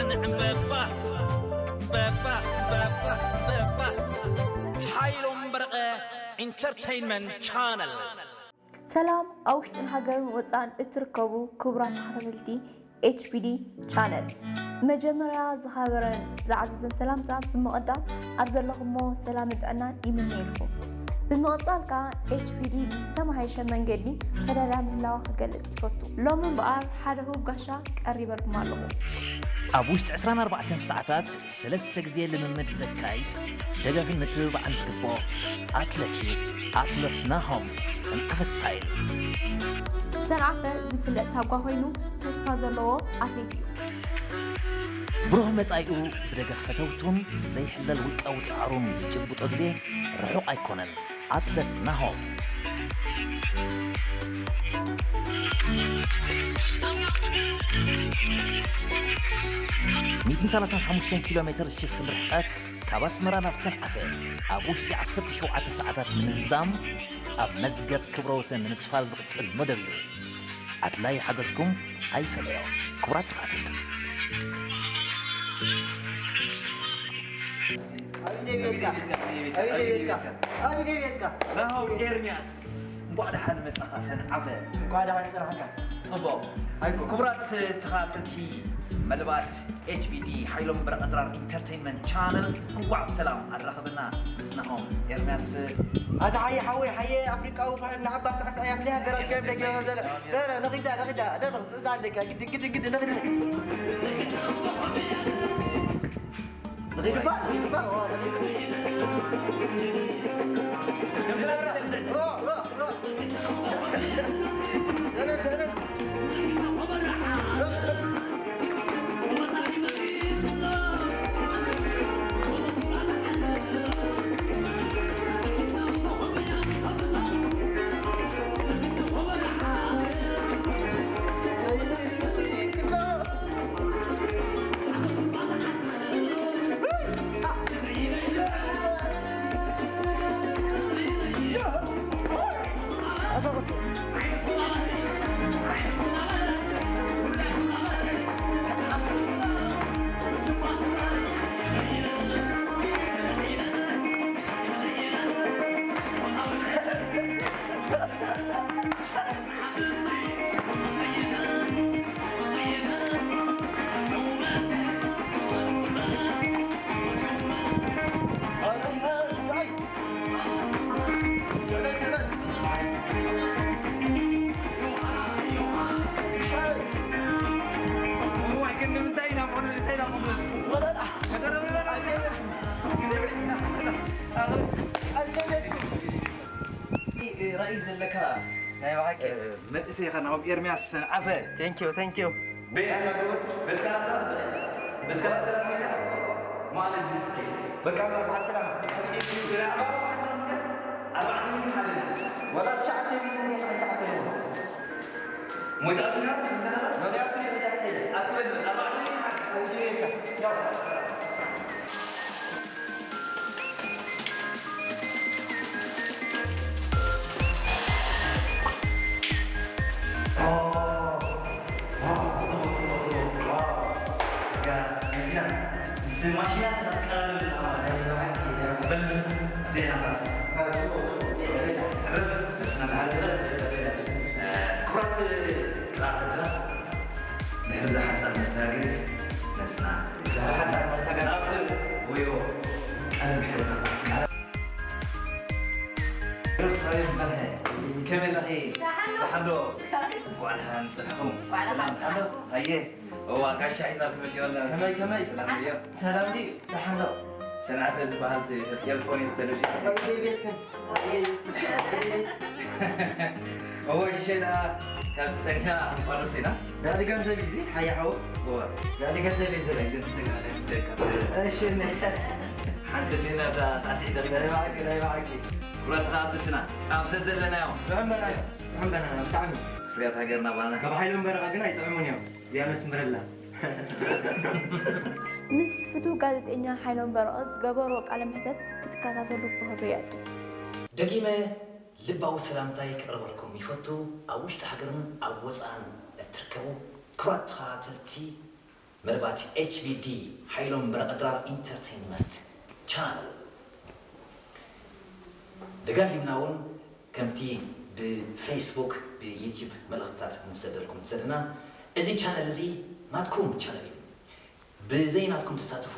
ንዕምበባ በባ በባ በባ ሓይሎም በርቐ ኢንተርቴይንመንት ቻነል። ሰላም ኣብ ውሽጥን ሃገርን ወፃእን እትርከቡ ክቡራት ተኸታተልቲ ኤች ቢ ዲ ቻነል፣ መጀመርያ ዝኸበረን ዝዓዘዘን ሰላምታ ብምቕዳም ኣብ ዘለኹሞ ሰላምን ጥዕናን ይምነየልኩም። ብምቕፃል ከዓ ኤች ቢ ዲ ብዝተመሃየሸ መንገዲ ተዳልያ ምህላዋ ክገልፅ ይፈቱ። ሎሚ እምበኣር ሓደ ህቡብ ጋሻ ቀሪበልኩም ኣለኹ። ኣብ ውሽጢ ዕስራን ኣርባዕተን ሰዓታት ሰለስተ ግዜ ልምምድ ዘካይድ ደገፍን ምትብባዕን ዝግብኦ ኣትለት እዩ። ኣትለት ናሆም ሰንዓፈ ስታይል። ብሰንዓፈ ዝፍለጥ ሳጓ ኮይኑ ተስፋ ዘለዎ ኣትሌት እዩ። ብሩህ መጻኢኡ ብደገፍ ፈተውቱን ዘይሕለል ውልቃዊ ጻዕሩን ዝጭብጦ ግዜ ርሑቕ ኣይኮነን። ኣትለት ናሆም። ሚእትን ሰላሳን ሓሙሽተን ኪሎ ሜትር ዝሽፍን ርሕቀት ካብ ኣስመራ ናብ ሰንዓፈ ኣብ ውሽጢ ዓሰርተ ሸውዓተ ሰዓታት ንምዝዛም ኣብ መዝገብ ክብረ ወሰን ንምስፋር ዝቕጽል መደብ እዩ። ኣድላይ ሓገዝኩም ኣይፈለዮ። ክቡራት ተኸታተልቲ። ናሆም ኤርምያስ፣ እንኳዕ ደሓን መጻኻ ሰንዓፈ። እንኳዕ ደሓን ጸናሕካ። ጽቡቕ። ኣይኮ። ክቡራት ተኸታተልቲ መደባት ኤች ቢ ዲ ሓይሎም በረቐ ድራር ኢንተርቴይንመንት ቻነል፣ እንኳዕ ብሰላም ኣራኸበና ምስ ናሆም ኤርምያስ። ኣታ ሓየ ሓወይ፣ ሓየ ኣፍሪቃዊ ፋዕል ንሓባ ሳዕሳዕ ያኽሊ ሃገራት ከም ደገመ ዘለ። ደረ፣ ንኺዳ፣ ንኺዳ፣ ደረ፣ ስዕሳ ኣለካ። ግድ፣ ግድ፣ ግድ፣ ንኺዳ። ንኺድባ፣ ንኺድባ፣ ዋ፣ ንኺድ። ዋ፣ ዋ፣ ዋ። ሰለ፣ ሰለ። ራእይ ዘለካ ናይ ብሓቂ መንእሰይ ኢኻ። ናሆም ኤርምያስ ሰንዓፈ። Thank you, thank you። በቃ፣ መዓ ሰላማ። ወላ ትሽዓተ ሚእቲ፣ ትሽዓተ ሚእቲ። ክቡራት ተኸታተልትና፣ ድሕሪ እዛ ሓጻር መሰጋገሪት ነብስና፣ እዛ ሓጻር መሰጋገሪት ወዮ ቃለ ምሕደትና። ሩት ሳሌም በርሀ፣ ከመይ ኣለኺ? ደሓን ዶ? ደሓን ዶ? እንኳዕ ደሓን ጸናሕኩም። እንኳዕ ደሓን ሰላም፣ ደሓን ዶ? ጸናሕኩም። ኣየ፣ እዋ፣ ጋሻ ሒዝና ክንመጽእ ኣለና። ከመይ፣ ከመይ? ሰላም ድዮ? ሰላም ድዩ? ደሓን ዶ? ሰንዓፈ ዝበሃል ቴሌፎን እዩ ተደፊኡ። ጸጉሪ ቤትክን። ኣየ። እወ፣ ሽሸይ ደኣ ካብ ሰኒና እንቋሎ ሴና። ዳሊ ገንዘብ እዩ እዚ፣ ሓያ ሓወ። እወ። ዳሊ ገንዘብ እዩ እዚ። እዘን ትትንካ ደስ ደልካ ስለ። እሺ፣ ነይታት። ሓንቲ ዲና እታ ሳዕስዒት ደኺማ። ናይ ብሓቂ፣ ናይ ብሓቂ። ኩላትኻ ኣብትትና፣ ኣብ ዘዘለናዮ። ጥዑም በላና፣ ጥዑም በላና፣ ብጣዕሚ። ፍርያት ሃገርና ባልና። ካብ ሓይሎም በረቐ ግን ኣይጥዕሙን እዮም። እዚኣ ነስምረላ። ምስ ፍቱው ጋዜጠኛ ሓይሎም በረቐ ዝገበርዎ ቃለ መሕተት ክትከታተሉ ብኽብሪ ይዕድም። ደጊመ ልባዊ ሰላምታይ ከቕርበልኩም ይፈቱ። ኣብ ውሽጢ ሃገርን ኣብ ወፃእን እትርከቡ ክቡራት ተኸታተልቲ መደባት ኤች ቢ ዲ ሓይሎም በረቐድራር ኢንተርቴይንመንት ቻነል። ደጋጊምና እውን ከምቲ ብፌስቡክ ብዩቲዩብ መልእኽትታት ንሰደልኩም ዘለና፣ እዚ ቻነል እዚ ናትኩም ቻነል እዩ። ብዘይ ናትኩም ተሳትፎ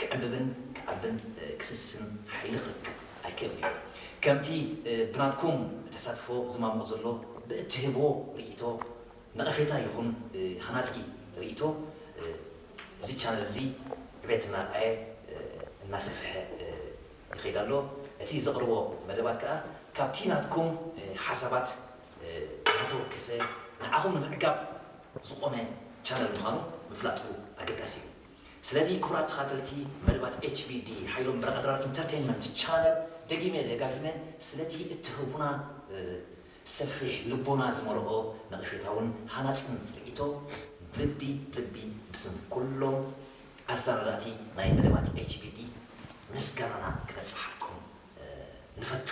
ክዕምብብን ክዓብን ክስስን ሓይሊ ክረክብ ኣይክእልን እዩ። ከምቲ ብናትኩም ተሳትፎ ዝማሙቕ ዘሎ ብእትህብዎ ርእይቶ ነቐፌታ ይኹን ሃናጺ ርእይቶ እዚ ቻነል እዚ ዕቤት እናርኣየ እናሰፍሐ ይኸይድ ኣሎ። እቲ ዘቕርቦ መደባት ከኣ ካብቲ ናትኩም ሓሳባት እናተወከሰ ንዓኹም ንምዕጋብ ዝቖመ ቻነል ምዃኑ ምፍላጡ ኣገዳሲ እዩ። ስለዚ ክቡራት ተኻተልቲ መደባት ኤች ቢ ዲ ሓይሎም በረቐድራር ኢንተርቴይንመንት ቻነል ደጊመ ደጋጊመ ስለቲ እትህቡና ሰፊሕ ልቦና ዝመልኦ ነቐፌታውን ሃናጽን ርእይቶ ብልቢ ብልቢ ብስም ኩሎም ኣሰናዳእቲ ናይ መደባት ኤች ቢ ዲ ምስጋናና ክነብጽሓልኩም ንፈቱ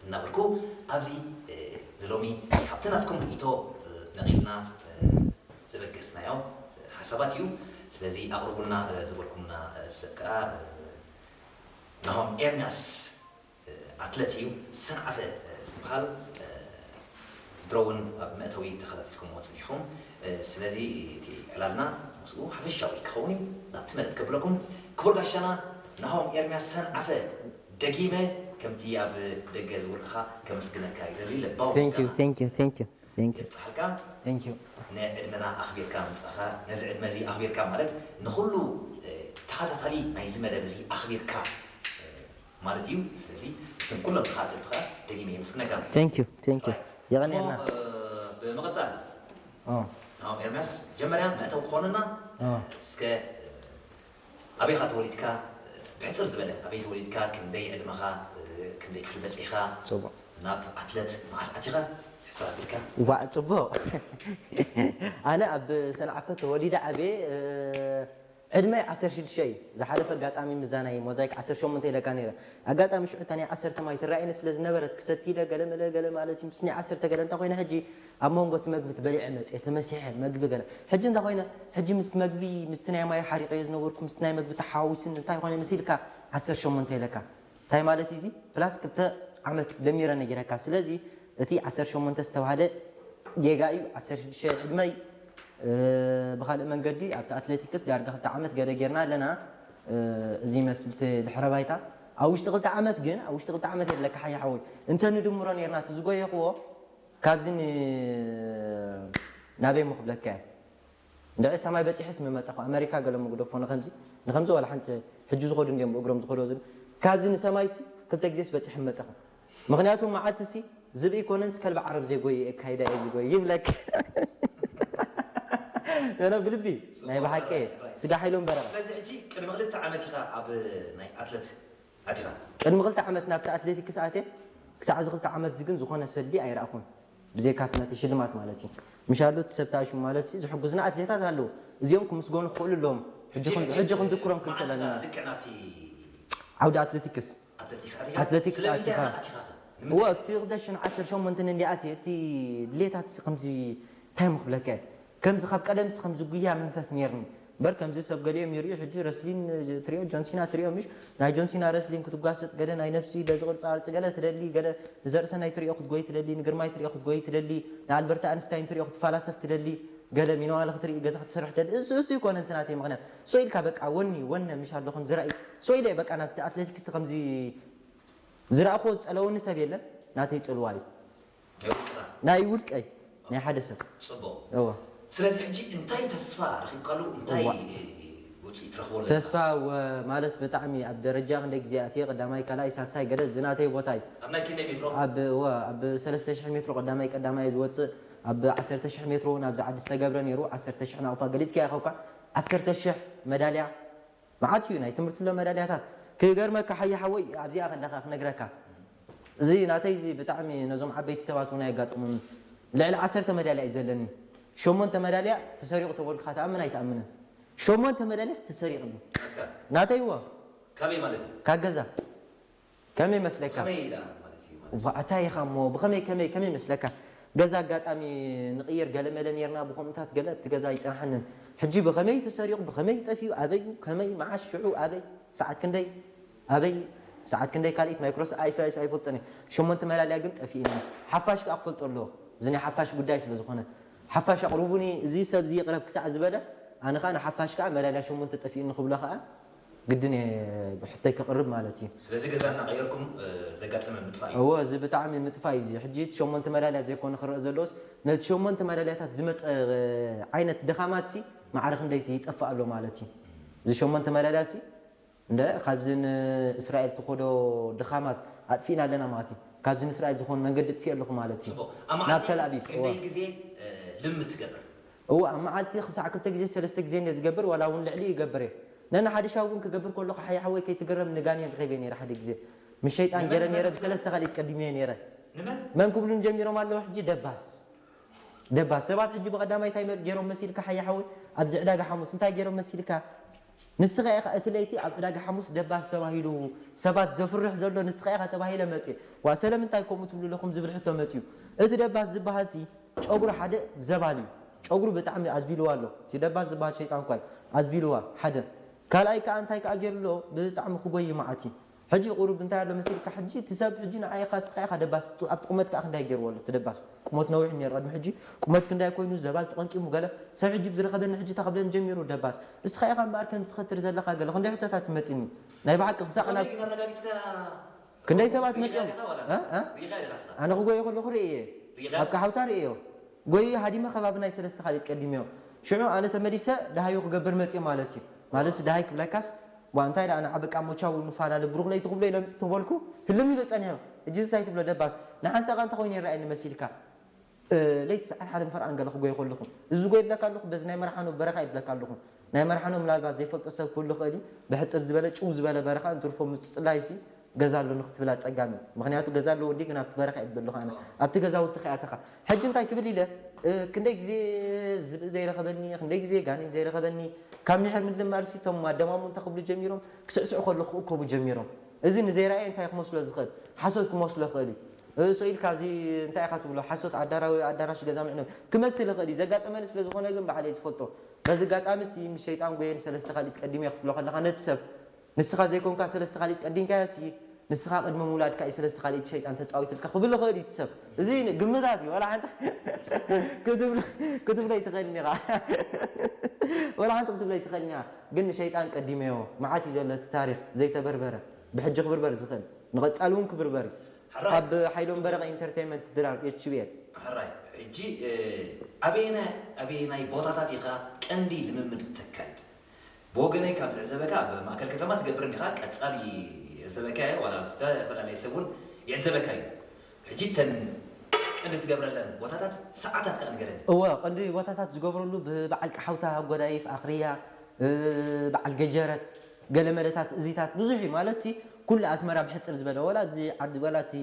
እናበልኩ ኣብዚ ንሎሚ ካብቲ ናትኩም ርእይቶ ነቒልና ዘበገስናዮ ሓሳባት እዩ። ስለዚ ኣቕርቡልና ዝበልኩምና ሰብ ከኣ ናሆም ኤርምያስ ኣትለት እዩ። ሰንዓፈ ዝበሃል ድሮ እውን ኣብ መእተዊ ተኸታቲልኩምዎ ጸኒሕኩም። ስለዚ እቲ ዕላልና ምስኡ ሓፈሻዊ ክኸውን እዩ። ናብቲ መደብ ከብለኩም ክቡር ጋሻና ናሆም ኤርምያስ ሰንዓፈ ደጊመ ከምቲ ኣብ ደገ ዝውርካ ከመስግነካ ይደሊ። ለባዊ ምስጋና Thank you, thank you, thank you. የብጽሓልካ። Thank you. ንዕድመና ኣኽቢርካ ምጻኻ፣ ነዚ ዕድመ እዚ ኣኽቢርካ ማለት ንኹሉ ተኸታታሊ ናይዚ መደብ እዚ ኣኽቢርካ ማለት እዩ። ስለዚ ብስም ኩሎም ተኸታተልትኻ ደጊመ የመስግነካ። Thank you, thank you. የቐንየልና። ብምቕጻል ኦ ናሆም ኤርምያስ መጀመርያ መእተዊ ክኾነና ኦ እስከ ኣበይኻ ተወሊድካ? ብሕጽር ዝበለ ኣበይ ተወሊድካ? ክንደይ ዕድመኻ? ክንደይ ክፍሊ በጺሕካ? ጽቡቕ። ናብ ኣትለት መዓስ ኣቲኻ? ሕጽር ኣቢልካ። ዋእ ጽቡቕ። ኣነ ኣብ ሰንዓፈ ተወሊደ ዓብየ። ዕድመይ ዓሰርተ ሽዱሽተ እዩ። ዝሓለፈ ኣጋጣሚ ምዛ ናይ ሞዛይክ ዓሰርተ ሸሞንተ ኢለካ ነይረ። ኣጋጣሚ ሽዑ እታ ናይ ዓሰርተ ማይ ትረኣየኒ ስለ ዝነበረት ክሰቲ ኢለ ገለ መለ ገለ ማለት እዩ። ምስ ናይ ዓሰርተ ገለ እንታይ ኮይነ ሕጂ ኣብ መንጎ እቲ መግቢ በሊዐ መፅየ ተመሲሐ መግቢ ገለ። ሕጂ እንታይ ኮይነ ሕጂ ምስቲ መግቢ ምስቲ ናይ ማይ ሓሪቐዮ ዝነበርኩ ምስቲ ናይ መግቢ ተሓዋዊስኒ እንታይ ኮነ መሲልካ ዓሰርተ ሸሞንተ ኢለካ። እንታይ ማለት እዩ እዚ? ፕላስ ክልተ ዓመት ደሚረ ነጊረካ። ስለዚ እቲ ዓሰርተ ሸሞንተ ዝተባህለ ጌጋ እዩ። ዓሰርተ ሽዱሽተ ዕድመይ። ብኻልእ መንገዲ ኣብቲ ኣትሌቲክስ ዳርጋ ክልተ ዓመት ገለ ጌርና ኣለና። እዚ ይመስል እቲ ድሕረ ባይታ። ኣብ ውሽጢ ክልተ ዓመት ግን፣ ኣብ ውሽጢ ክልተ ዓመት የብለካ ሓየ ሓወይ። እንተ ንድምሮ ኔርና እቲ ዝጎየኽዎ ካብዚ ን-፣ ናበይ እሞ ክብለካ እየ? እንድዒ ሰማይ በጺሐስ ምመጻኹ። ኣመሪካ ገለ ምጉደፎ ንኸምዚ፣ ንኸምዚ ዋላ ሓንቲ ሕጂ ዝኸዱ እንድዮም ብእግሮም ዝኸዱ ዝብል። ካብዚ ንሰማይሲ ክልተ ግዜስ በጺሐ ምመጻኹ። ምኽንያቱ መዓልትሲ ዝብኢ ኮነንስ ከልቢ ዓረብ ዘይጎየ የካይዳ እየ ዝጎይ ይብለክ። ኖ፣ ኖ፣ ብልቢ ናይ ብሓቂ እየ። ስጋ ሓይሎም በረቐ። ስለዚ ሕጂ ቅድሚ ክልተ ዓመት ኢኻ ኣብ ናይ ኣትለት ኣቲኻ። ቅድሚ ክልተ ዓመት ናብቲ ኣትሌቲክስ ኣትየ። ክሳዕ እዚ ክልተ ዓመት እዚ ግን ዝኾነ ሰልዲ ኣይረኣኹን። ብዘይካ እቲ ናተይ ሽልማት ማለት እዩ። ምሻሉ እቲ ሰብ ተኣሽሙ ማለት ሲ ዝሕጉዝና ኣትሌታት ኣለዉ። እዚኦም ክምስገኑ ክኽእሉ ኣለዎም። ሕጂ ክን-፣ ሕጂ ክንዝክሮም ክንክእል ኣለና። ልክዕ ናብቲ ዓውዲ ኣትሌቲክስ። ኣትሌቲክስ ኣቲኻ? ኣትሌቲክስ ስለምንታይ ኣቲኻ? ኣቲኻ? እወ፣ ኣብቲ ክልተ ሽሕን ዓሰርተ ሸሞንተን እንዲ ኣትየ፣ እቲ ድሌታት ሲ ከምዚ እንታይ እሞ ክብለካ እየ? ከምዚ ካብ ቀደም ሲ ከምዚ ጉያ መንፈስ ነይርኒ። እምበር ከምዚ ሰብ ገሊኦም ይርእዩ፣ ሕጂ ረስሊን ትሪኦ፣ ጆን ሲና ትሪኦ፣ ምሽ? ናይ ጆን ሲና ረስሊን ክትጓሰጥ፣ ገለ ናይ ነብሲ፣ በዚ ቅርጻ ቅርጺ ገለ ትደሊ፣ ገለ ንዘርእሰናይ ትሪኦ ክትጎይ ትደሊ፣ ንግርማይ ትሪኦ ክትጎይ ትደሊ፣ ንኣልበርት ኣንስታይን ትሪኦ ክትፈላሰፍ ትደሊ፣ ገለ ሚነዋለ ክትርኢ፣ ገዛ ክትሰርሕ ትደሊ። እሱ፣ እሱ ይኮነ እንት ናተይ ምኽንያት። ሶ ኢልካ በቃ ወኒ፣ ወነ ምሽ ኣሎ ከምዚ ራእዩ። ሶ ኢለ በቃ ናብቲ ኣትሌቲክስ ከምዚ ዝረኣኹዎ ዝጸለወኒ ሰብ የለን፣ ናተይ ጽልዋ እዩ። ናይ ውልቅኻ? ናይ ውልቀይ፣ ናይ ሓደ ሰብ። ጽቡቕ። እወ። ስለዚ ሕጂ እንታይ ተስፋ ረኺብካሉ? እንታይ እዋ። ውጽኢት ትረኽቦ ኣለካ? ተስፋ ወ-፣ ማለት ብጣዕሚ ኣብ ደረጃ ክንደይ ግዜ ኣትየ፣ ቀዳማይ፣ ካልኣይ፣ ሳልሳይ፣ ገለ እዚ ናተይ ቦታ እዩ። ኣብ ናይ ክንደይ ሜትሮ? ኣብ፣ እወ፣ ኣብ ሰለስተ ሽሕ ሜትሮ ቀዳማይ፣ ቀዳማይ ዝወጽእ፣ ኣብ ዓሰርተ ሽሕ ሜትሮ እውን ኣብዚ ዓዲ ዝተገብረ ነይሩ፣ ዓሰርተ ሽሕ ናቕፋ ገሊጽካዮ ኢኻ እኳ፣ ዓሰርተ ሽሕ መዳልያ፣ መዓት እዩ ናይ ትምህርቲ ኣሎ መዳልያታት። ክገርመካ ሓየ ሓወይ፣ ኣብዚኣ ከለኻ ክነግረካ። እዚ ናተይ እዚ ብጣዕሚ ነዞም ዓበይቲ ሰባት እውን ኣየጋጥሞምን። ልዕሊ ዓሰርተ መዳልያ እዩ ዘለኒ። ሸሞንተ መዳልያ ተሰሪቑ ተበልኩኻ ትኣምን ኣይትኣምንን። ሸሞንተ መዳልያስ ተሰሪቕኒ። ናትካ? ናተይ እዎ። ካበይ ማለት እዩ? ካብ ገዛ። ከመይ መስለካ? ከመይ ኢላ ማለት እዩ ማለት? ዋዕታ ኢኻ እሞ ብኸመይ፣ ከመይ፣ ከመይ መስለካ? ገዛ ኣጋጣሚ ንቕየር ገለመለ ኔርና፣ ብኸምኡታት ገለ እቲ ገዛ ኣይጸንሓንን። ሕጂ ብኸመይ ተሰሪቑ፣ ብኸመይ ጠፊኡ፣ ኣበይ እዩ፣ ከመይ፣ መዓስ፣ ሽዑ፣ ኣበይ፣ ሰዓት ክንደይ፣ ኣበይ፣ ሰዓት ክንደይ ካልኢት ማይክሮስ ኣይፈ-፣ ኣይፈ-፣ ኣይፈልጦን እየ። ሸሞንተ መዳልያ ግን ጠፊእኒ። ሓፋሽ ከኣ ክፈልጦ ኣለዎ። እዚ ናይ ሓፋሽ ጉዳይ ስለ ዝኾነ፣ ሓፋሽ ኣቕርቡኒ፣ እዚ ሰብ እዚ ይቕረብ ክሳዕ ዝበለ፣ ኣነ ከኣ ንሓፋሽ ከኣ መዳልያ ሸሞንተ ጠፊእኒ ክብሎ ከኣ ግድን እየ ብሕቶይ ከቕርብ ማለት እዩ። ስለዚ ገዛ እናቐየርኩም፣ እ፣ ዘጋጠመ ምጥፋእ እዩ። እወ፣ እዚ ብጣዕሚ ምጥፋእ እዩ። እዚ ሕጂ እቲ ሸሞንተ መዳልያ ዘይኮነ ክረአ ዘለዎስ፣ ነቲ ሸሞንተ መዳልያታት ዝመጸ፣ እ፣ ዓይነት ድኻማትሲ ማዕረ ክንደይቲ ይጠፍእ ኣሎ ማለት እዩ። እዚ ሸሞንተ መዳልያሲ እንደ ካብዚ ንእስራኤል ትኸዶ ድኻማት ኣጥፊእና ኣለና ማለት እዩ። ካብዚ ንእስራኤል ዝኾን መንገዲ ጥፊእ ኣለኹ ማለት እዩ። ጽቡቕ። ኣብ ናብ መዓልቲ ተልኣቪቭ፣ እወ። ክንደይ ግዜ፣ እ፣ ልምምድ ትገብር? እወ፣ ኣብ መዓልቲ ክሳዕ ክልተ ግዜ፣ ሰለስተ ግዜ እንደ ዝገብር፣ ዋላ እውን ልዕሊ ይገብር እየ። ነንሓድሻ እውን ክገብር ከለኹ፣ ሓየ ሓወይ ከይትግረም፣ ንጋኔን ረኺበ ነይረ ሓደ ግዜ። ምስ ሸይጣን ንመን፣ ገይረ ነይረ፣ ንመን? ብሰለስተ ካልኢት ቀዲመዮ ነይረ። ንመን? መን ክብሉን ጀሚሮም ኣለዉ ሕጂ? ደባስ። ደባስ። ሰባት ሕጂ ብቐዳማይ እንታይ መ-፣ ገይሮም መሲልካ ሓየ ሓወይ? ኣብዚ ዕዳጋ ሓሙስ እንታይ ገይሮም መሲልካ? ንስኻ ኢኻ እቲ ለይቲ ኣብ ዕዳጋ ሓሙስ ደባስ ተባሂሉ ሰባት ዘፍርሕ ዘሎ ንስኻ ኢኻ ተባሂለ መጽየ። ዋ፣ ስለምንታይ ከምኡ ትብሉ ኣለኹም ዝብል ሕቶ መጽዩ። እቲ ደባስ ዝበሃልሲ ጨጉሩ ሓደ ዘባል እዩ። ጨጉሩ ብጣዕሚ ኣዝቢልዋ ኣሎ። እቲ ደባስ ዝበሃል ሸይጣን እኳ እዩ። ኣዝቢልዋ ሓደ። ካልኣይ ከኣ እንታይ ከኣ ገይሩ ኣሎ? ብጣዕሚ ክጎይ መዓት እዩ። ሕጂ ቁሩብ እንታይ ኣሎ መሲልካ? ሕጂ እቲ ሰብ ሕጂ ንዓይ ኢኻ፣ ንስኻ ኢኻ ደባስ፣ ኣብቲ ቁመት ከኣ ክንደይ ገይርዎ ኣሎ እቲ ደባስ? ቁመት ነዊሕ ነይሩ ቅድሚ ሕጂ። ቁመት ክንደይ ኮይኑ ዘባል ተቐንቂሙ ገለ ሰብ ሕጂ ብዝረኸበኒ ሕጂ እንታይ ክብለኒ ጀሚሩ? ደባስ። ንስኻ ኢኻ እምበኣር ከምዚ ትኸትር ዘለኻ ገለ ክንደይ ሕቶታት ይመጽኒ። ናይ ብሓቂ ክሳዕ ናብ ግን ኣረጋጊጽካ ክንደይ ሰባት ሪኢኻ መጺኦም? ዲኻ ዋላ? እ? እ? ሪኢኻ ዲኻ እስኻ? ኣነ ክጎየ ከለኹ ርእየ። ሪኢኻ? ኣብ ካሓውታ ርእዮ። ጎየ ሃዲመ ከባቢ ናይ ሰለስተ ካልኢት ቀዲመዮ። ሽዑ ኣነ ተመሊሰ ደሃዩ ክገብር መጽየ ማለት እዩ። ማለትስ ደሃይ ክብለካስ፣ ዋ፣ እንታይ ደኣ ንዓ በቃ ሞቻው ንፈላለ ብሩኽ ለይቲ ክብሎ ኢለ ምጽ ተበልኩ፣ ህልም ኢሉ ጸኒሑ። ሕጂ እንታይ ትብሎ ደባስ? ንሓንሳእ ቃ እንታይ ኮይኑ ይረኣየኒ መሲልካ? እ፣ ለይቲ ሰዓት ሓደ ምፈርቓን ገለ ክጎይ ከለኹ፣ እዚ ጎይ ይብለካ ኣለኹ፣ በዚ ናይ መርሓኖ በረኻ ይብለካ ኣለኹ። ናይ መርሓኖ ምናልባት ዘይፈልጦ ሰብ ክህሉ ይኽእል እዩ። ብሕጽር ዝበለ፣ ጭው ዝበለ በረኻ እንትርፎ ምጽጽላይሲ ገዛ ኣሎ ንክትብል ኣጸጋሚ እዩ። ምኽንያቱ ገዛ ኣለዎ እንዲ ግን ኣብቲ በረኻ እየ ዝበለኹ ኣነ። ኣብቲ ገዛውቲ ከኣ ኣተኻ። ሕጂ እንታይ ክብል ኢለ፣ እ፣ ክንደይ ግዜ ዝብኢ ዘይረኸበኒ፣ ክንደይ ግዜ ጋኔን ዘይረኸበኒ፣ ካብ ምሕር ምልማድሲ እቶም ኣደማሙ እንታይ ክብሉ ጀሚሮም፣ ክስዕስዑ ከለኹ ክእከቡ ጀሚሮም። እዚ ንዘይረኣየ እንታይ ክመስሎ ዝኽእል? ሓሶት ክመስሎ ይኽእል እዩ። እ፣ ስቕ ኢልካ እዚ እንታይ ኢኻ ትብሎ? ሓሶት ኣዳራዊ ኣዳራሽ ገዛ ምዕኖ ክመስል ይኽእል እዩ። ዘጋጠመኒ ስለ ዝኾነ ግን ባዕለይ ዝፈልጦ። በዚ ኣጋጣሚ ሲ ምስ ሸይጣን ጎየን ሰለስተ ካልኢት ቀዲመ ክብሎ ከለኻ ነቲ ሰብ ንስኻ ዘይኮንካ ሰለስተ ካልኢት ቀዲምካዮሲ ንስኻ ቅድሚ ምውላድካ እዩ ሰለስተ ካልኢት ሸይጣን ተጻዊትልካ ክብል ይኽእል እዩ እቲ ሰብ። እዚ ን-፣ ግምታት እዩ። ዋላ ሓንቲ ክትብሎ፣ ክትብሎ ኣይትኽእልን ኢኻ። ዋላ ሓንቲ ክትብሎ ኣይትኽእልን ኢኻ። ግን ንሸይጣን ቀዲመዮ። መዓት እዩ ዘሎ እቲ ታሪኽ ዘይተበርበረ። ብሕጂ ክብርበር ዝኽእል። ንቐጻሊ እውን ክብርበር እዩ። ሕራይ። ካብ ሓይሎም በረቐ ኢንተርቴይንመንት ድራር ኤች ቢ ኤል። ሕራይ። ሕጂ፣ እ፣ ኣበየናይ፣ ኣበየናይ ቦታታት ኢኻ ቀንዲ ልምምድ ተካይድ? ብወገነይ ካብ ዝዕዘበካ ኣብ ማእከል ከተማ ትገብር እንዲኻ፣ ቀጻሊ ይዕዘበካ እየ፣ ዋላ ዝተፈላለየ ሰብ እውን ይዕዘበካ እዩ። ሕጂ እተን ቀንዲ ትገብረለን ቦታታት ሰዓታት ከኣ ንገረኒ። እወ፣ ቀንዲ ቦታታት ዝገብረሉ ብበዓል ቀሓውታ፣ ጎዳይፍ፣ ኣኽርያ፣ እ፣ በዓል ገጀረት፣ ገለ መለታት፣ እዚታት ብዙሕ እዩ። ማለትሲ ኩሉ ኣስመራ ብሕጽር ዝበለ፣ ወላ እዚ ዓዲ፣ ወላ እቲ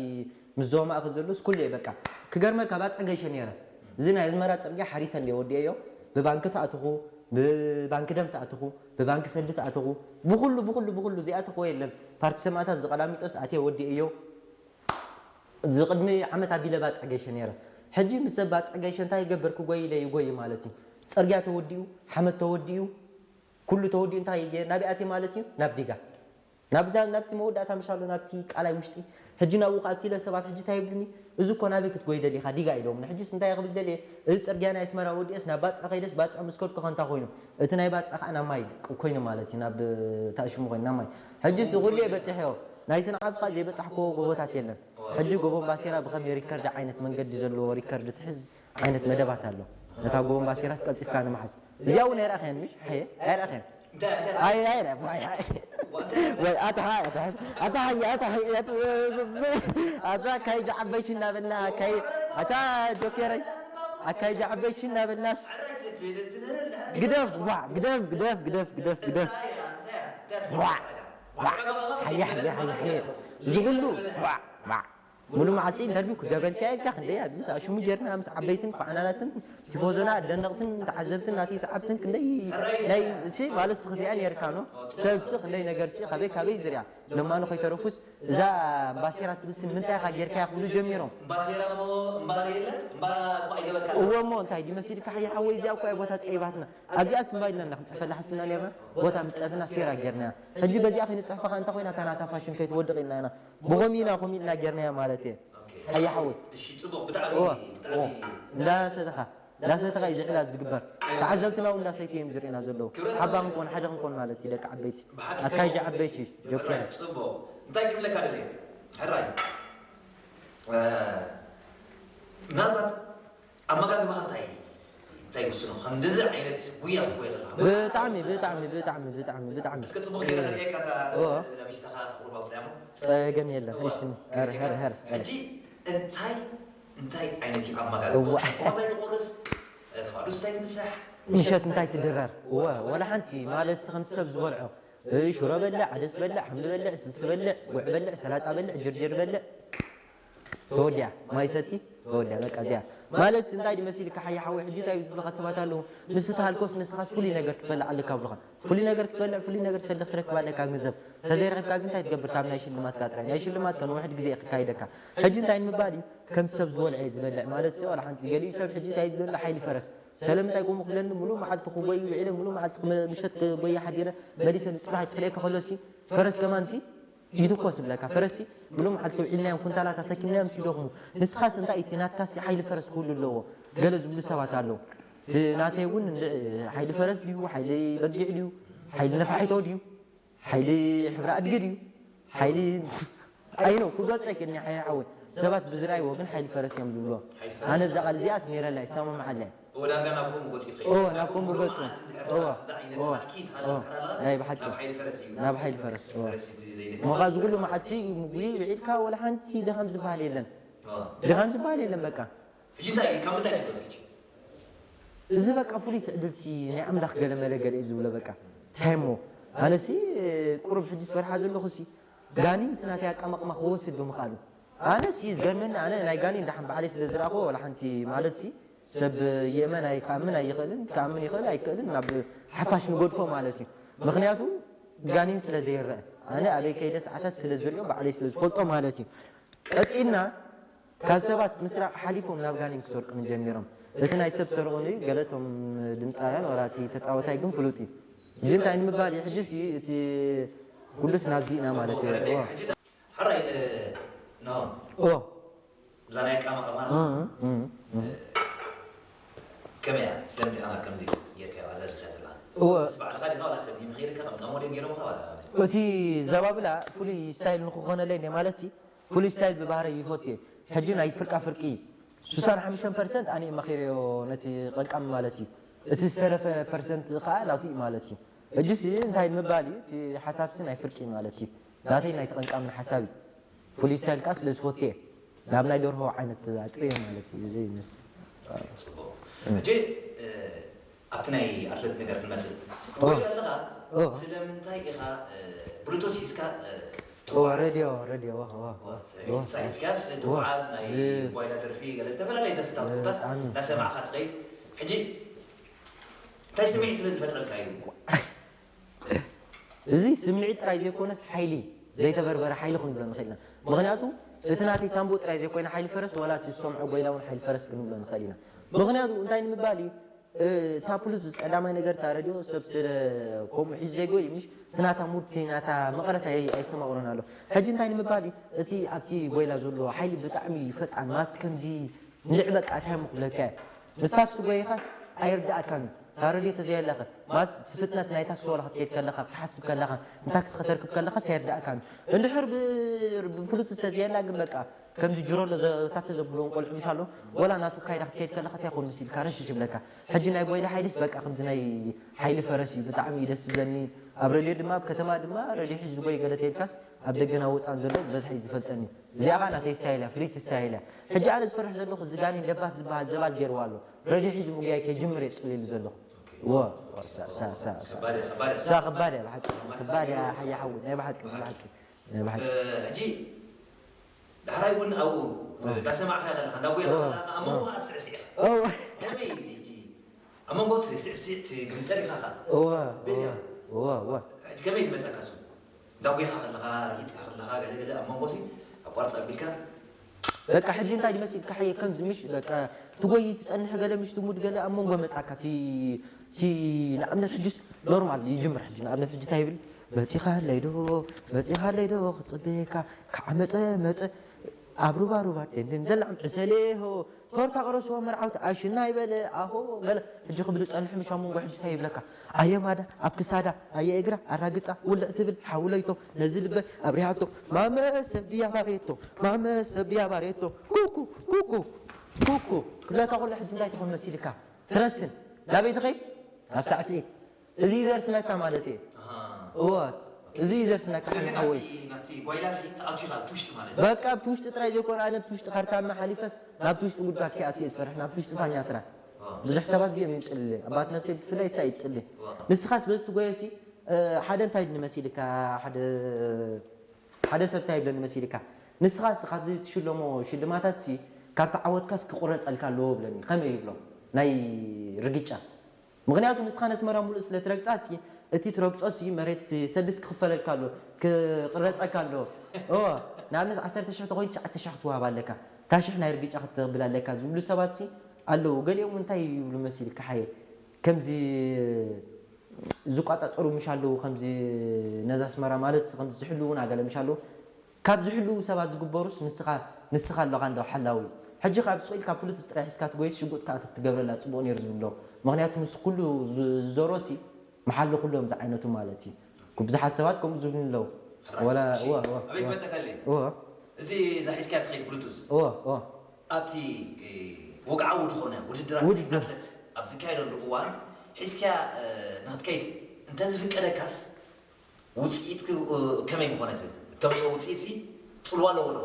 ምስ ዞባ ማእከል ዘሎስ ኩሉ እየ በቃ። ክገርመካ ባጽዕ ገይሸ ነይረ። እዚ ናይ ኣስመራ ጽርግያ ሓሪሰ እንድየ ወዲኤዮ። ብባንኪ ተኣትኹ፣ ብባንኪ ደም ተኣትኹ፣ ብባንኪ ሰልዲ ተኣትኹ፣ ብኹሉ፣ ብኹሉ፣ ብኹሉ ዘይኣተኽዎ የለን። ፓርክ ሰማእታት፣ ዝቐላሚጦስ ኣትየ ወዲኤዮ። እዚ ቅድሚ ዓመት ኣቢለ ባጽዕ ገይሸ ነይረ። ሕጂ ምስ ሰብ ባጽዕ ገይሸ እንታይ ይገብር? ክጎይ ኢለ ይጎይ ማለት እዩ። ጽርግያ ተወዲኡ፣ ሓመድ ተወዲኡ፣ ኩሉ ተወዲኡ እንታይ ይገ-፣ ናበይ ኣትየ ማለት እዩ? ናብ ዲጋ። ናብ ዳ-፣ ናብቲ መወዳእታ ምሻሎ ናብቲ ቃላይ ውሽጢ። ሕጂ ናብኡ ክኣቱ ኢለ ሰባት ሕጂ እንታይ ይብሉኒ? "እዚ እኮ ናበይ ክትጎይ ደሊኻ? ዲጋ" ኢሎምኒ። ሕጂስ እንታይ ክብል ደልየ? እዚ ጽርግያ ናይ ኣስመራ ወዲኤስ ናብ ባጽዕ ከይደስ ባጽዕ ምስ ከድኩ ከ እንታይ ኮይኑ? እቲ ናይ ባጽዕ ከኣ ናብ ማይ ቅ-፣ ኮይኑ ማለት እዩ፣ ናብ ታእሽሙ ኮይኑ ናብ ማይ። ሕጂስ ኩሉ እየ በጺሐዮ። ናይ ሰንዓፈ ከኣ ዘይበጻሕክዎ ጎቦታት የለን። ሕጂ ጎቦ እምባሴራ ብኸመይ ሪከርድ ዓይነት መንገዲ ዘለዎ ሪከርድ ትሕዝ ዓይነት መደባት ኣሎ። ነታ ጎቦ እምባሴራስ ቀልጢፍካ ንምሓዝ። እዚኣ እውን ኣይረኣኽያን ምሽ? ሓየ? ኣይረኣኽያን? እንታይ፣ እንታይ፣ እንታይ? ኣይ፣ ኣይ፣ ኣይ፣ ኣይ፣ ኣይ። ወይ፣ ኣታ፣ ኣታ፣ ኣታ፣ ኣታ፣ ኣታ፣ ኣታ፣ ካይ ጃዕበይሽ እናበልና፣ ካይ፣ ኣታ ጆኬረይ፣ ኣካይ ጃዕበይሽ እናበልናሽ። ግደፍ፣ ዋ፣ ግደፍ፣ ግደፍ፣ ግደፍ፣ ግደፍ፣ ግደፍ። ዋ፣ ዋ፣ ሓየ፣ ሓየ፣ ሓየ፣ ሓየ። እዚ ኩሉ፣ ዋ፣ ዋ። ሙሉ መዓልቲ ኢንተርቪው ክገብረልካ ኢልካ ክንደይ ኣብዚ ተኣሽሙ ጌርና ምስ ዓበይትን ኳዕናናትን ቲፎዞና ኣደነቕትን ተዓዘብትን ናተይ ሰዓብትን ክንደይ ናይ እሲ ማለት ሲ ክትሪኣ ኔርካ ኖ ሰብሲ ክንደይ ነገር ሲ ካበይ ካበይ ዝሪኣ ለማኑ ከይተረፉስ እዛ እምባሴራ ትብል ስም ምንታይ ኢኻ ጌርካያ ክብሉ ጀሚሮም። እምባሴራ እሞ እምባ የለ፣ እምባ እኮ ኣይገበርካ። እወ እሞ እንታይ ድዩ መሲልካ ሓየ ሓወይ፣ እዚኣ እኮ እያ ቦታ ጸይባትና። ኣብዚኣ ስምባ ኢልና ኢና ክንጽሕፈላ ሓሲብና ኔርና፣ ቦታ ምስ ጸፍና ሴራ ጌርናያ። ሕጂ በዚኣ ከይንጽሕፋ ከኣ እንተ ኮይና እታ ናታ ፋሽን ከይትወድቕ ኢልና ኢና። ብኸምኡ ኢና፣ ከምኡ ኢልና ጌርናያ ማለት እየ። ሓየ ሓወይ። እሺ፣ ጽቡቕ፣ ብጣዕሚ፣ እወ፣ ብጣዕሚ። እወ። እንዳሰተኻ፣ እንዳሰተኻ እዩ ዝሕላት ዝግበር። ተዓዘብትና እውን እንዳሰይቲ እዮም ዝርእዩና ዘለዉ። ክብረት ሓባ ኣለዎ። ክንኮን፣ ሓደ ክንኮን ማለት እዩ፣ ደቂ ዓበይቲ። ብሓቂ ኣካይጂ ጽቡቕ። ዓበይቲ፣ ጆኬ። ሕራይ፣ ጽቡቕ። እንታይ ክብለካ ደልየ? ሕራይ። እ፣ ምናልባት ኣመጋግባኻ እንታይ፣ እንታይ ይውስኖ? ከምዚ ዓይነት ጉያ ክትጎየ ከለኻ? ብጣዕሚ፣ ብጣዕሚ፣ ብጣዕሚ፣ ብጣዕሚ፣ ብጣዕሚ። እስከ ጽቡቕ ገይረ ከርእየካ እታ እወ። ለቢስታኻ ቁሩብ ኣውጽኣያ እሞ። ጸገም የለን። እወ። እሺ፣ ሀር፣ ሀር፣ ሀር፣ ሀር። ሕጂ እንታይ፣ እንታይ ዓይነት እዩ ኣመጋግባ? እወ። እንታይ ትቆርስ? ፋዱስ እንታይ ትምሳሕ? ምሸት እንታይ ትድረር? እወ፣ ወላ ሓንቲ ማለት ከምቲ ሰብ ዝበልዖ። እ፣ ሽሮ በልዕ፣ ዓደስ በልዕ፣ ሓምሊ በልዕ፣ ስልሲ በልዕ፣ ጉዕ በልዕ፣ ሰላጣ በልዕ፣ ጅርጅር በልዕ። ተወዲኣ። ማይ ሰቲ፣ ተወዲኣ። በቃ እዚኣ። ማለት እንታይ ድዩ መሲልካ ሓየ ሓወይ፣ ሕጂ እንታይ ዝብሉኻ ሰባት ኣለዉ። ንሱ ተሃልኮስ ንስኻስ ፍሉይ ነገር ክትበልዕ ኣለካ ብሉኻ። ፍሉይ ነገር ክትበልዕ፣ ፍሉይ ነገር ሰዲ ክትረክብ ኣለካ ገንዘብ። ተዘይረኺብካ ግን እንታይ ትገብር? ካብ ናይ ሽልማትካ ጥራይ። ናይ ሽልማት ከ ንውሕድ ግዜ እዩ ክካይደካ። ሕጂ እንታይ ንምባል እዩ? ከምቲ ሰብ ዝበልዐ እዩ ዝበልዕ ማለት እዩ። ዋላ ሓንቲ ገሊኡ ሰብ ሕጂ እንታይ ይብለሉ? ሓይሊ ፈረስ። ሰለምንታይ ከምኡ ክብለኒ? ምሉእ መዓልቲ ክጎይ ውዒለ፣ ምሉእ መዓልቲ ክመ-፣ ምሸት ክጎይ ሓዲረ፣ መሊሰ ንጽባሕ ክልኤ ከሎ ሲ፣ ፈረስ ከማን ሲ፣ ይትኮስ ብለካ። ፈረስ ሲ፣ ምሉእ መዓልቲ ውዒልናዮም፣ ኩንታላት ኣሰኪምናዮም ሲ ይደኽሙ። ንስኻስ እንታይ እቲ ናትካ ሲ፣ ሓይሊ ፈረስ ክህሉ ኣለዎ። ገለ ዝብሉ ሰባት ኣለዉ። እቲ ናተይ እውን እንድዒ ሓይሊ ፈረስ ድዩ፣ ሓይሊ በጊዕ ድዩ፣ ሓይሊ ነፋሒቶ ድዩ፣ ሓይሊ ሕብሪ ኣድጊ ድዩ፣ ሓይሊ ኣይኖ ክገልጾ ኣይክእልን እየ ሓየ ሓወይ። ሰባት ብዝረኣይዎ ግን ሓይሊ ፈረስ እዮም ዝብልዎ። ሓይሊ ፈረስ። ኣነ ብዛ ቃል እዚኣ ኣስሚረላ ይሰማምዓላ እየ። እወ፣ ዳርጋ ናብ ከምኡ ገጹ ይኸይድ። እወ፣ ናብ ከምኡ ገጹ። እወ፣ እወ። ናይ ብሓቂ። እወ። እወ። ሞኻ እዚ ኩሉ መዓልቲ ምግቢ ውዒልካ ወላ ሓንቲ ድኻም ዝበሃል የለን። እወ። ድኻም ዝበሃል የለን በቃ። ሕጂ እንታይ፣ ካብ ምንታይ ትብሎ እስኪ? እዚ በቃ ፍሉይ ትዕድልቲ ናይ ኣምላኽ ገለ መለ ገለ እዩ ዝብሎ በቃ። እንታይ እሞ? ኣነሲ ቁሩብ ሕጂ ዝፈርሓ ዘለኹሲ ጋኒን ስናተይ ኣቃማቕማ ክወስድ ብምኽኣሉ። ኣነሲ ዝገርመኒ ኣነ ናይ ጋኒን ደሓን ባዕለይ ስለ ዝረኣኽዎ ዋላ ሓንቲ ማለትሲ ሰብ የመን ኣይ-፣ ክኣምን ኣይኽእልን፣ ክኣምን ይኽእል ኣይክእልን ናብ ሓፋሽ ንገድፎ ማለት እዩ። ምኽንያቱ ጋኒን ስለ ዘይረአ። ኣነ ኣበይ ከይደ ሰዓታት ስለ ዝሪኦ ባዕለይ ስለ ዝፈልጦ ማለት እዩ። ቀጺልና ካብ ሰባት ምስራቕ ሓሊፎም ናብ ጋኒን ክሰርቁኒ ጀሚሮም። እቲ ናይ ሰብ ሰርቑኒ ገለቶም ድምጻውያን ዋላ እቲ ተጻዋታይ ግን ፍሉጥ እዩ። ሕጂ እንታይ ንምባል እዩ? ሕጂስ እዩ እቲ ኩሉስ ናብዚ ኢና ማለት እዩ። ኦ። ሕራይ፣ እ፣ ናሆም። ኦ። እዛ ናይ ኣቃማቕማስ እ፣ እ፣ እ። ከመይ እያ? ስለምንታይ ኢኻ ከምዚ ጌርካዮ ኣዛዚኻ ዘለኻ? እወ። ምስ ባዕልኻ ዲኻ ዋላ ሰብ ይምኺርካ ከም ጣሞ ድዮም ገይሮምኻ ዋላ? እቲ ዘባብላ ፍሉይ ስታይል ንክኾነለይ እንደ ማለት ሲ፣ ፍሉይ ስታይል ብባህረይ ይፈቱ እየ። ሕጂ ናይ ፍርቃ ፍርቂ ሱሳን ሓሙሽተን ፐርሰንት ኣነ እየ መኺረዮ ነቲ ቀቃሚ ማለት እዩ። እቲ ዝተረፈ ፐርሰንት ኸዓ ናቱ እዩ ማለት እዩ። ሕጂ ሲ እንታይ ምባል እዩ? እቲ ሓሳብ ሲ ናይ ፍርቂ ማለት እዩ። ናተይ ናይ ተቐንቃምን ሓሳብ እዩ። ፍሉይ ስታይል ከኣ ስለ ዝፈቱ እየ። ናብ ናይ ደርሆ ዓይነት ኣጥርየ ማለት እዩ። እዚ ምስ-፣ ጽቡቕ። ሕጂ፣ እ፣ ኣብቲ ናይ ኣትሌት ነገር ክንመጽእ። ኦ። ትጎይ ኣለኻ፣ ኦ። ስለምንታይ ኢኻ፣ እ፣ ብሉቱዝ ሒዝካ፣ እ፣ ኦ፣ ትጓዓዝ? ሬድዮ፣ ሬድዮ፣ ዋ፣ ዋ፣ ዋ፣ ዋ። ሒዝካስ ዋ። ትጓዓዝ፣ ናይ እዚ ጓይላ ደርፊ፣ ገለ ዝተፈላለየ ደርፍታት እ፣ ኮታስ ኣነ። እናሰማዕካ ትኸይድ። ሕጂ እንታይ ስምዒት ስለ ዝፈጥረልካ እዩ? እዚ ስምዒት ጥራይ ዘይኮነስ ሓይሊ፣ ዘይተበርበረ ሓይሊ ክንብሎ ንኽእል ኢና። ምኽንያቱ እቲ ናተይ ሳንቡእ ጥራይ ዘይኮይነ ሓይሊ ፈረስ፣ ዋላ እቲ ዝሰምዖ ጎይላ እውን ሓይሊ ፈረስ ክንብሎ ንኽእል ኢና። ምኽንያቱ እንታይ ንምባል እዩ፣ እ፣ እታ ፕሉቱዝ ቀዳማይ ነገር እታ ረድዮ ሰብ ስለ ከምኡ ሒዙ ዘይጎይ፣ ምሽ እቲ ናታ ሙድ፣ እቲ ናታ መቐረት ኣይ-፣ ኣይስተማቕሮን ኣሎ። ሕጂ እንታይ ንምባል እዩ፣ እቲ ኣብቲ ጎይላ ዘሎ ሓይሊ ብጣዕሚ እዩ ፈጣን፣ ማለት ከምዚ ንዕ በቃ እንታይ ምክብለካ እየ። ምስ ታክሲ ጎይኻስ ኣይርድኣካን እዩ። እታ ረድዮ ተዘየላኸ፣ ማለት እቲ ፍጥነት ናይ ታክሲ ዋላ ክትከይድ ከለኻ፣ ክትሓስብ ከለኻ፣ ንታክሲ ከተርክብ ከለኻስ ኣይርድኣካን እዩ። እንድሕር ብ-፣ ብፍሉጥ ተዘየላ ግን በቃ ከምዚ ጅሮሎ ዘ-፣ ታተ ዘብልዎም ቆልዑ ምሽ ኣሎ፣ ዋላ ናቱ ካይዳ ክትከይድ ከለኻ እንታይ ኮን ምስ ኢልካ ረሽሽ ይብለካ። ሕጂ ናይ ጎይላ ሓይሊስ በቃ ከምዚ ናይ ሓይሊ ፈረስ እዩ፣ ብጣዕሚ እዩ ደስ ዝብለኒ። ኣብ ረድዮ ድማ፣ ኣብ ከተማ ድማ ረድዮ ሒዙ ዝጎይ ገለ ተይልካስ፣ ኣብ ደገን ኣብ ወጻእን ዘሎ ዝበዝሐ እዩ ዝፈልጠኒ። እዚኣ ኸኣ ናተይ ስታይል እያ፣ ፍልይቲ ስታይል እያ። ሕጂ ኣነ ዝፈርሕ ዘለኹ እዚ ጋኒን ደባስ ዝበሃል ዘባል ገይርዋ ኣሎ። ረድዮ ሒዙ ምጉያይ ከይጅምር እየ ጽልኢሉ ዘለኹ። እወ። ሳ-፣ ሳ-፣ ሳ-፣ ሳ-፣ ከባድ እያ፣ ከባድ እያ። ሳ-፣ ከባድ እያ፣ ብሓቂ። ከባድ እያ፣ ሓያ ሓዊ፣ ናይ ብሓቂ፣ ናይ ብሓቂ፣ ናይ ብሓቂ። እ፣ ሕጂ ዳሕራይ እውን ኣብኡ እወ። እንዳሰማዕካ ከለኻ፣ እንዳጎየኻ እወ። ከለኻ፣ ኣብ መንጎ እወ። ኸኣ ትስዕስዕ ኢኻ። እወ። ከመይ እዩ እዚ ሕጂ? ኣብ መንጎ እቲ ስዕስዕ፣ እቲ ግምጠል ኢኻ ኸኣ። እወ፣ ትብል እያ። እወ፣ እወ፣ እወ። ሕጂ ከመይ ትመጸካ እሱ? ዳጉኻ ከለኻ፣ ርሂጽካ ከለኻ፣ ገለ ገለ ኣብ መንጎ ሲ ኣቋርጻ ኣቢልካ። በቃ ሕጂ እንታይ ድመሲልካ ሓየ ከምዚ ምሽ በቃ ትጎይ ትጸንሕ ገለ ምሽ ትሙድ ገለ ኣብ መንጎ መጻካ ቲ ቲ ንኣብነት ሕጅስ ኖርማል ይጅምር። ሕጂ ንኣብነት ሕጂ እንታይ ይብል? በጺኻ ኣለይ ዶ በጺኻ ኣለይ ዶ ክጽበየካ፣ ከዓ መጸ መጸ ኣብ ሩባ ሩባ ደንደን ዘላም ዕሰሌ ሆ ቶርታ ቅረስዎ መርዓውቲ ኣሽና ይበለ ኣሆ ገለ። ሕጂ ክብል ጸንሕ ምሽ ኣብ መንጎ ሕጂ እንታይ ይብለካ? ኣየ ማዳ ኣብ ክሳዳ ኣየ እግራ ኣራግጻ ውልዕ ትብል ሓውለይቶ ነዚ ልበ ኣብሪሃቶ ማመ ሰብ ድያ ባሬቶ ማመ ሰብ ድያ ባሬቶ ኩኩ ኩኩ ኩኩ ክብለካ ከሎ ሕጂ እንታይ ትኾን መሲልካ? ትረስን ናበይ ትኸይድ? ናብ ሳዕስዒት። እዚ እዩ ዘርስነካ ማለት እየ። ኣሃ። እወ፣ እዚ እዩ ዘርስነካ ስለዚ ሓወይ። ናብቲ ናብቲ ጓይላሲ ተኣትዩ ኢኻ ኣብቲ ውሽጢ ማለት እዩ። በቃ ኣብቲ ውሽጢ ጥራይ ዘይኮነ ኣነ ኣብቲ ውሽጢ ካርታማ ሓሊፈስ ናብቲ ውሽጢ ጉድጓድ ከይኣትየ ዝፈርሕ ናብቲ ውሽጢ ፋኛ ጥራይ። ኣዎ። ብዙሕ ሰባት እዮም ይምፅልለይ ኣባት ነብሰይ ብፍላይ ሳ ይፅልለይ። ኣዎ። ንስኻስ በዚ ትጎየሲ እ፣ ሓደ እንታይ ንመሲልካ ሓደ ሓደ ሰብ እንታይ ይብለኒ መሲልካ ንስኻ ስ- ካብዚ ትሽለሞ ሽልማታት ሲ ካብቲ ዓወትካስ ክቁረፀልካ ኣለዎ ብለኒ ከመይ ይብሎ ናይ ርግጫ ምኽንያቱ ንስኻ ነስመራ ሙሉእ ስለ ትረግጻ ሲ እቲ ትረግጾ ሲ መሬት ሰድስ ክኽፈለልካ ኣሎ ክቕረጸካ ኣሎ ኦ ንኣብነት ዓሰርተ ሽሕ ተኾይኑ ትሽዓተ ሽሕ ክትወሃብ ኣለካ ታሽሕ ናይ ርግጫ ክትብል ኣለካ ዝብሉ ሰባት ሲ ኣለዉ ገሊኦም እንታይ ይብሉ መሲልካ ሓየ ከምዚ ዝቋጻጸሩ ምሽ ኣለዉ ከምዚ ነዛ ኣስመራ ማለት ከምዚ ዝሕልዉ እውን ኣገለ ምሽ ኣለዉ ካብ ዝሕልዉ ሰባት ዝግበሩስ ንስኻ ንስኻ ኣለኻ እንዶ ሓላዊ ሕጂ ካብ ስቕ ኢልካ ፕሉቱስ ጥራይ ሒዝካ ትጎይስ ሽጉጥ ከኣ ተትገብረላ ጽቡቕ ነይሩ ዝብል ኣለዉ ምኽንያቱ ምስ ኩሉ ዝዞሮሲ መሓሊ ኩሎም ዝዓይነቱ ማለት እዩ ብዙሓት ሰባት ከምኡ ዝብሉ ኣለዉ ወላ ወ ወ ኣበይ ክመጸካ ኣለዩ ወ እዚ እዛ ሒዝካ ትኸይድ ብሉቱዝ ወ ወ ኣብቲ ወግዓዊ ዝኾነ ውድድራት ውድድር። ኣትለት ኣብ ዝካየደሉ እዋን ሒዝካ ንክትከይድ እንተዝፍቀደካስ ውፅኢት ከመይ ምኾነ ትብል እተምፅኦ ውፅኢት ሲ ፅልዋ ኣለዎ ዶ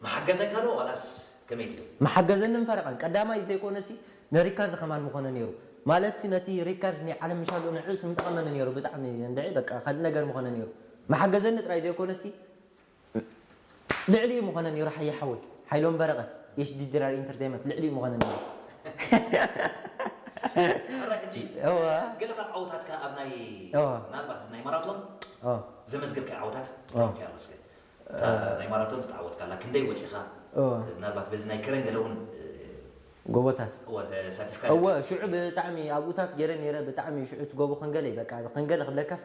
መሓገዘካ ዶ ዋላስ ከመይ ትብል መሓገዘንን ፈረቐን ቀዳማይ ዘይኮነሲ ንሪካርድ ከማን ምኾነ ነይሩ ማለት ነቲ ሪካርድ ናይ ዓለም ምሻሉ ንዕስ ምጠቐመኒ ነይሩ ብጣዕሚ እንድዒ በቃ ካልእ ነገር ምኾነ ነይሩ መሓገዘኒ ጥራይ ዘይኮነሲ ልዕሊኡ ምኾነ ነይሩ ሓየ ሓወይ ሓይሎም በረቐ ኤች ዲ ድራር ኢንተርቴይመንት ልዕሊኡ ምኾነ ነይሩ ሕጂ እዋ ገለ ካብ ዓወታትካ ኣብ ናይ እዋ ምናልባት እዚ ናይ ማራቶን እዋ ዘመዝገብካ ዓወታት እንታይ ኣሎ እስከ እታ ናይ ማራቶን ዝተዓወትካላ ክንደይ ወፂኻ እዋ ምናልባት በዚ ናይ ከረን ገለ እውን ጎቦታት እዋ ተሳቲፍካ እወ ሽዑ ብጣዕሚ ኣብኡታት ገይረ ነይረ ብጣዕሚ ሽዑ ትጎቦ ከንገለይ በቃ ከንገለ ክብለካስ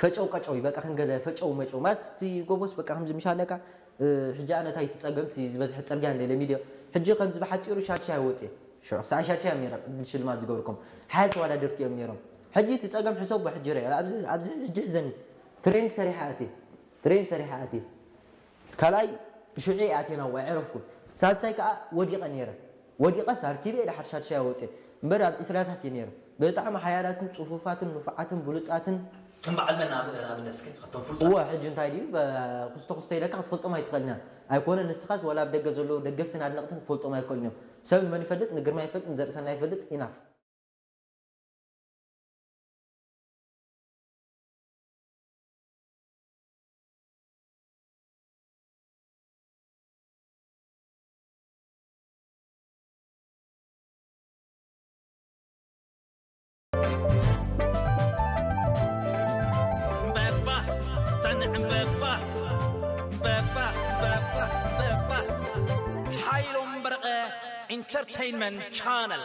ፈጨው ቀጨው እዩ በቃ ከንገለ ፈጨው መጨው ማለት እቲ ጎቦስ በቃ ከምዚ ምሽ ኣለካ ሕጂ ኣነ ታይ ትፀገም እቲ ዝበዝሐ ፅርግያ እንደ ለሚድዮ ሕጂ ከምዚ ብሓፂሩ ሻድሻይ ወፅየ ሽዑ ክሳዕ ሻድሻይ እዮም ነይሮም ዕድል ሽልማት ዝገብርኩም ሓያል ተወዳደርቲ እዮም ነይሮም ሕጂ እቲ ፀገም ሕሰቦ ሕጂ ረ ኣብዚ ኣብዚ ሕጂ ሕዘኒ ትሬኒንግ ሰሪሓ ኣትየ ትሬኒንግ ሰሪሓ ኣትየ ካልኣይ ሽዑ ኣትየ ናብ ዋዒ ዕረፍኩ ሳልሳይ ከዓ ወዲቐ ነይረ ወዲቐስ ኣርኪበ ኢለ ሓድሻድሻ ወፅየ እምበር ኣብ እስራታት እየ ነይረ ብጣዕሚ ሓያላትን ፅፉፋትን ንፉዓትን ብሉፃትን ከም በዓል መን ንኣብነት እስከ ካብቶም ፍሉጣት እወ ሕጂ እንታይ ድዩ ኩስቶ ኩስቶ ኢለካ ክትፈልጦም ኣይትኽእልን እያ ኣይኮነ ንስኻስ ወላ ኣብ ደገ ዘለዉ ደገፍትን ኣድነቕትን ክፈልጦም ኣይክእልን እዮም ሰብ ንመን ይፈልጥ ንግርማ ይፈልጥ ንዘርእሰና ይፈልጥ ኢናፍ ሓይሎም በረቐ ኢንተርተይንመንት ቻነል